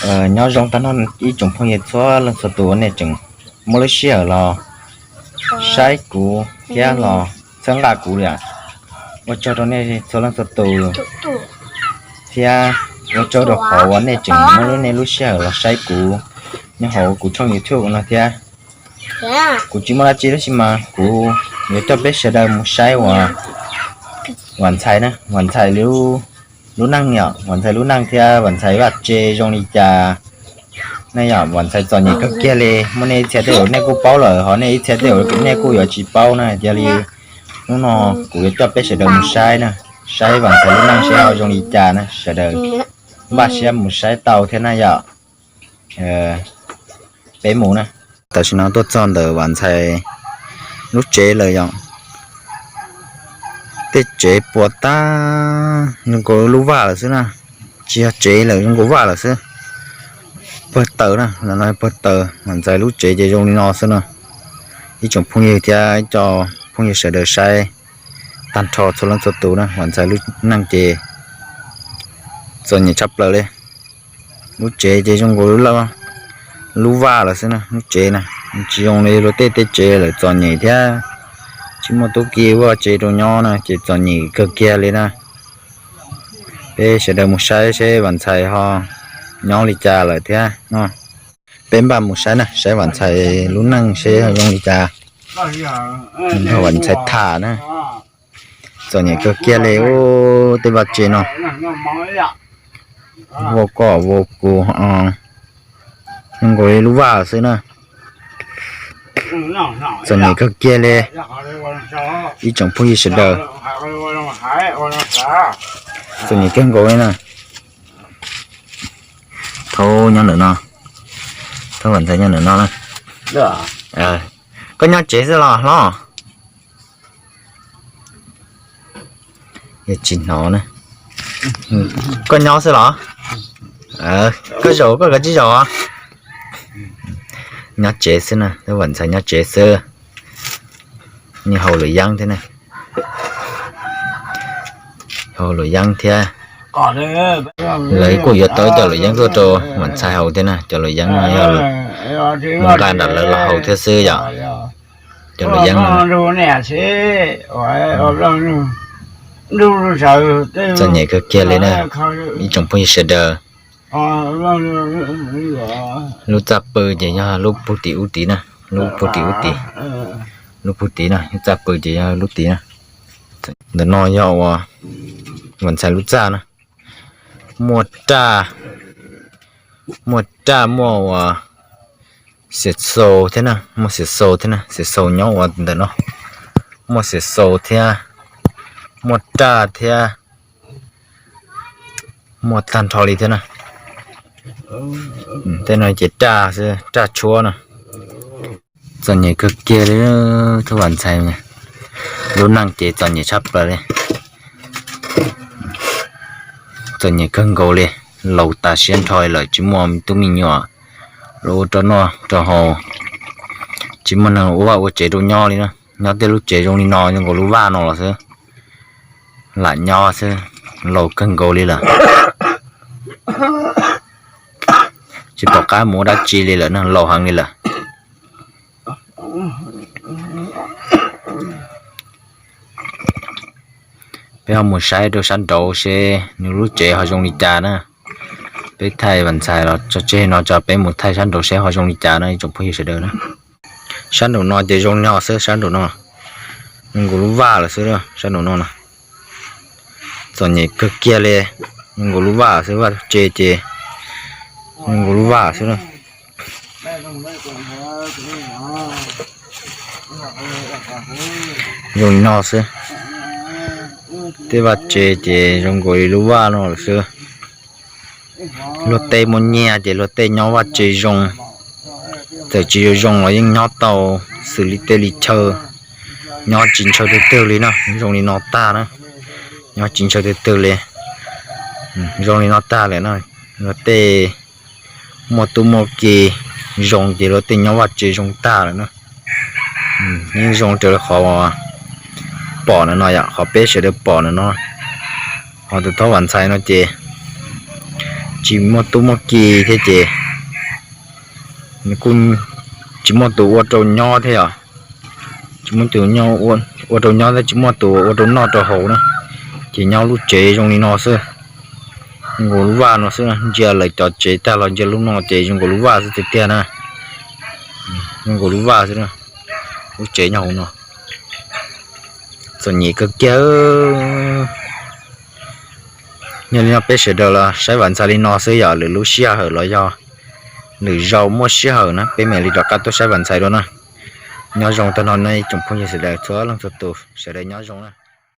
Nyob zoo tag nrho ib tsoom phooj ywg txhua leej txhua tus, nej tseem muaj lub sij hawm los saib kuv thiab los txhawb nqa kuv li. Ua tsaug rau nej txhua leej txhua tus thiab ua tsaug rau qhov uas nej tseem muab nej lub sij hawm los saib kuv nyob hauv kuv tshooj YouTube no thiab. Kuv tsis muaj dab tsi tab sis mas kuv yuav coj peb sawv daws mus saib uas Vam Ntxhais na, Vam Ntxhais lub neej yom, Vam Ntxhais lub neej thiab Vam Ntxhais vaj tse zoo li cas na yom. Vam Ntxhais txom nyem kawg kiag li, muaj nej ib txhia tej zaum nej kuj paub lawm, ho nej ib txhia tej zaum nej kuj yuav tsis paub na. Yog li hnub no kuv yuav coj peb sawv daws mus saib na, saib Vam Ntxhais lub neej seb ho zoo li cas na, sawv daws npaj siab mus saib tau thiab na yom. Peb mus na. Tam sim no tuaj txog ntawm Vam Ntxhais lub tsev lawm yom. Tej tsev puas tag zoo nkaus lub vaj lawm xwb na, tsis yog tsev lawm, zoo nkaus vaj lawm xwb. Pawg taws na, no pawg taws. Vam Ntxhais lub tsev ces zoo li no xwb na. Ib tsoom phooj ywg thiab ib co phooj ywg sawv daws saib tag nrho txhua leej txhua tus na, Vam Ntxhais lub neej ces txom nyem tshaj plaws li. Lub tsev ces zoo nkaus lub vaj lawm xwb na, lub tsev na tsis zoo li luag tej tej tsev lawm, txom nyem thiab tsis muaj tub ki vaj tsev rau nyob na ces txom nyem kawg kiag li na. Peb sawv daws mus saib seb Vam Ntxhais ho nyob li cas lawm thiab no. Peb npaj mus saib na, saib Vam Ntxhais lub neej seb zoo li cas. Nrog Vam Ntxhais tham na. Txom nyem kawg kiag li ub, tej vaj tse no vau koj vau kuv, zoo nkaus li lub vaj xwb na. Txom nyem kawg kiag li ib tsoom phooj ywg sawv daws. Txom nyem kawg nkaus li na. Thaub nyob ntawm no, Thaub Vam Ntxhais nyob ntawm no na. Koj nyob tsev xwb los hlob? Yog tsis hnov na. Koj nyob xwb los? Koj zaum koj kav tsij zaum. Nyob tsev xwb na, Thaub Vam Ntxhais nyob tsev xwb. Nws haus luam yeeb thiab na. Haus luam yeeb thiab. Lawv kuj yuav tau ib co luam yeeb tuaj rau Vam Ntxhais haus thiab na, cov luam yeeb no yog mus nqa nram lawv los haus thiab xwb yom. Cov luam yeeb no. Txom nyem kawg kiag li na, ib tsoom phooj ywg sawv daws. Lub txaj pw ces yog lub puag tim ub tid na, lub puag tim ub tid, lub puag tid na, lub txaj pw ces yog lub tid na. Ntawm no yog uas Vam Ntxhais lub txaj na, muaj raj, muaj raj muaj uas xiav xaus thiab na, muaj xiav xaus thiab na, xiav xaus nyob uas ntawm no, muaj xiav xaus thiab, muaj raj thiab, muaj tag nrho li thiab na. Tej no ces raj xwb, raj tshuab na. Txom nyem kawg kiag li, Thaub Vam Ntxhais lub neej ces txom nyem tshaj plaws li. Txom nyem kawg nkaus li, laus tas siab nrho lawm tsis muaj tub me nyuam los ua rau noj rau haus, tsis muaj neeg ua vaj ua tsev rau nyob li na. Nyob tej lub tsev zoo li no zoo nkaus lub vaj no los xwb, lam nyob xwb, laus kawg nkaus li lawm. Tsis pom qab mus ua dab tsi li lawm na, laus heev li lawm. Peb ho mus saib rau sab nraud seb nws lub tsev ho zoo li cas na. Peb thaij Vam Ntxhais los tso tseg no tso, peb mus thaij sab nraud seb ho zoo li cas no ib tsoom phooj ywg sawv daws na. Sab nraum no ces zoo li no xwb, sab nraum no zoo nkaus lub vaj lawm xwb, sab nraum no na. Txom nyem kawg kiag li, zoo nkaus lub vaj xwb, vaj tse ces zoo nkaus lub vaj xwb na. Zoo li no xwb. Tej vaj tse ces zoo nkaus li lub vaj no lawm xwb. Luag tej muaj nyiaj ces luag tej nyob vaj tse zoo, txawm tsis zoo zoo los yeej nyob tau, xws li tej li chaw nyob tsis ntshaw twg twg li na, zoo li no tag na. Nyob tsis ntshaw twg twg li, zoo li no tag lawm na. Luag tej muaj tub muaj ki zoo ces luag tej nyob vaj tse zoo tag lawm na. Yeej zoo raws li qhov pom na no yom, qhov peb sawv daws pom na no. Ho tus Thaub Vam Ntxhais no ces tsis muaj tub muaj ki thiab ces nws kuj tsis muaj tus ua rau nyob thiab os. Tsis muaj tus ua rau nyob thiab tsis muaj tus ua rau noj rau haus na, ces nyob lub tsev zoo li no xwb, zoo nkaus lub vaj no xwb. Ntsia lawv cov tsev tag los ntsia lub no ces zoo nkaus lub vaj xwb tiag tiag na. Zoo nkaus lub vaj xwb, lub tsev nyob hauv no. Txom nyem kawg kiag. Yog li no peb sawv daws los saib Vam Ntxhais li no xwb, yog lwm lub sij hawm los yog lwm zaus muaj sij hawm na peb mam li rov qab tuaj saib Vam Ntxhais dua na. Nyob zoo tag no nej tsoom phooj ywg sawv daws txhua leej txhua tus, sawv daws nyob zoo na.